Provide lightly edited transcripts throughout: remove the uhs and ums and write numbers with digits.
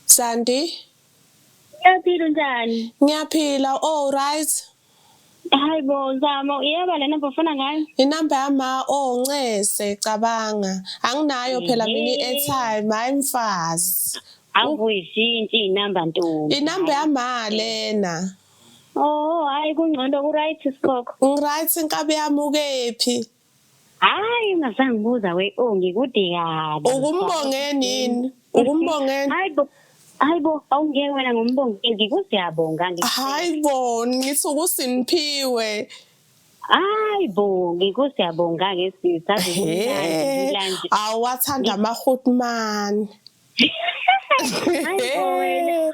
Sandi, Ngiyaphila, unjani? Ngiyaphila. Oh, right. Hayi bo, Zamo, iyaba le namba ufuna ngayo? Inamba yama, oh, ncese, cabanga. Anginayo phela mina i-airtime, hayi mfazi. Awuyishintshi inamba, ntombi. Inamba yama lena. Oh, hayi, kungcono, ku-right, sikhokho. Ngi-right, inkabi yami, ukephi? Hayi, ungasangibuza we, oh, ngikude kabi. Ukumbongeni yini? Ukumbongeni? Hayi bo. Hayi bo, awungeke wena ngombongeni, ngikusiyabonga. Hayi bo, ngithi ukusiniphiwe. Hayi bo, ngikusiyabonga ke sisi. He, awathanda ama-Grootman. Hayi bo wena,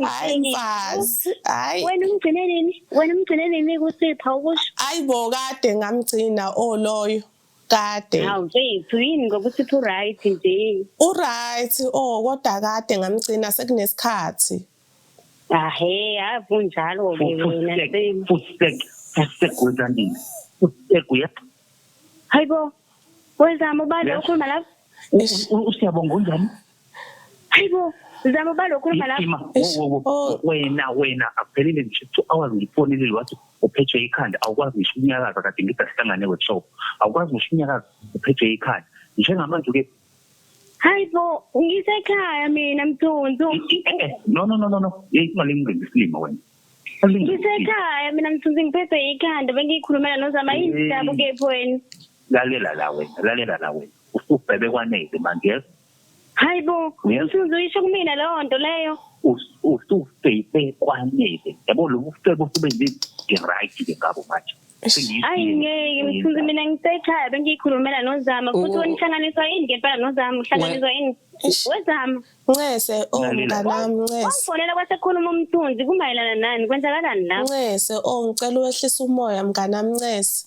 Hayi mfazi, hayi. Wena umgcine nini? Wena umgcine nini kusipha ukusho? Hayi bo, kade ngamgcina oloyo. Kade. Hawu mfethu, yini ngoba usipha u-right nje? U-right, oh, kodwa kade ngamgcina, sekunesikhathi. Ahe, akunjalo-ke wena. Futsek, futsek wezandile. Futsek uya. Hayi bo, wezama ubani okhuluma lapho? Usiyabonga, unjani? Hayi bo, zama ubani okhuluma lapho? Ima, wena wena akuphelile nje 2 hours ngifonelile, wathi uphethwe ikhanda, awukwazi ngisho ukunyakaza. Kade ngithi asihlangane workshop, awukwazi ngisho ukunyakaza, uphethwe ikhanda. Njengamanje-ke Hayi bo, ngisekhaya mina, Mthunzi. No, no, no, no, no, yeyi, ungalingi isilima wena. Ngisekhaya mina, Mthunzi, ngiphethwe ikhanda, bengiyikhulumela nozama indaba, ukephi wena? Lalela la wena, lalela la wena, usubhebe kwanele manje, yes. Hayi bo, Mthunzi, uyisho kumina leyo nto leyo? Usufebe kwanele, yabo, lo bufebe usubenze ngi-right-ke ngabo manje. Ayi ngeke, Mthunzi, mina ngisekhaya, bengiyikhulumela nozama futhi. Wena uhlanganiswa yini ngempela nozama? Uhlanganiswa yini? Wezama. Ncese, oh, mnganami, ncese. Wangifonela kwasekhuluma umthunzi, kumayelana nani? Kwenzakalani lapho? Ncese, oh, ngicela uwehlise umoya, mnganami, ncese.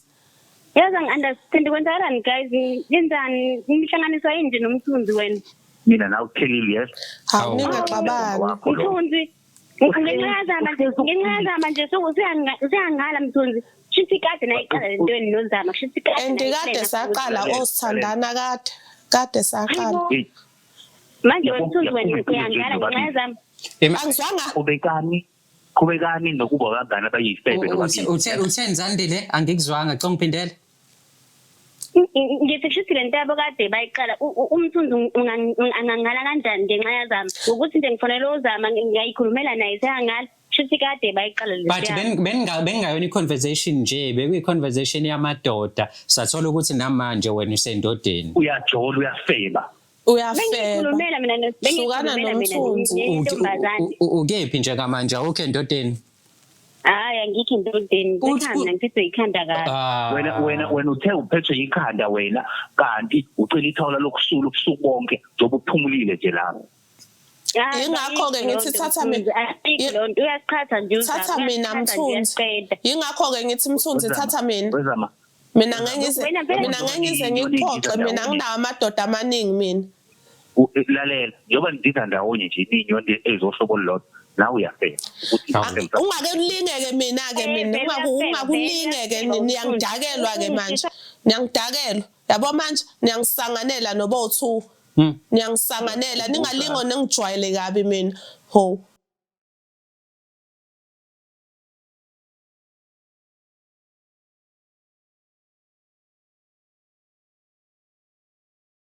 Yazi angi-understand, kwenzakalani guys? Yenzani? Nihlanganiswa yini nje nomthunzi wena? Mina nawe kuphelile, yes. Hawu, ningaxabani. Wakho lo. Mthunzi, ngenxa yazama nje, ngenxa yazama nje usuyangala, Mthunzi. Shuthi kade nayiqala le ntweni nozama, shuthi kade And kade nayiplana. Saqala osithandana, kade kade saqala. Hayibo. Hey, Manje Yabo, wena Mthunzi, wena yabo, uyangala ngenxa yazama. Angizwanga. Qhubekani, qhubekani nokuba abangani abayifebe nobabili. Uthe Zandile, angikuzwanga, cela ngiphindele. Ngithi kushuthi le nto yabo kade bayiqala. Umthunzi angangala kanjani ngenxa yazama? Ngokuthi nje ngifonele uzama, ngiyayikhulumela naye, seyangala. Shuthi kade bayiqala le But nto yabo. Bengingayona i-conversation nje, bekuyi-conversation yamadoda. Sathola ukuthi namanje wena usendodeni. Uyajola, uyafeba. Uyafeba. Bengiyikhulumela mina Hlukana bengiyikhulumela mina nomthunzi. nentombazane. Ukephi njengamanje? Awukho endodeni? Hhayi, angikho endodeni, ngisekhaya mina, ngiphethwe ikhanda kabi. Ah. Wena uthe uphethwe ikhanda wena, kanti ucela ithawula lokusula ubusuku bonke njengoba uphumulile nje lapho. Hayi, Yingakho-ke ayikho ngithi leyo nto, thatha Mthunzi, ayikho leyo nto, uyasiqhatha nje uzama, Thatha mina, uyasiqhatha nje, Mthunzi. uyasiqeda. Yingakho-ke ngithi, Mthunzi, thatha mina. Wezama. Mina ngeke ngize Wena phela- mina ngeke ngize ngikuphoxe mina, nginawo amadoda amaningi mina. Lalela, njengoba nidiza ndawonye nje, niyinyoni ezohlobo olulodwa, nawe uyafeba ukuthi Ungake ulingeke mina-ke. Eh, Mina vele uyafeba, ungakulingeke. Vele uyafeba, Niyangidakelwa-ke Mthunzi. manje, niyangidakelwa, yabo, manje niyangisanganela nobo-two. Niyangisanganela, ningalingo ningijwayele kabi mina, ho.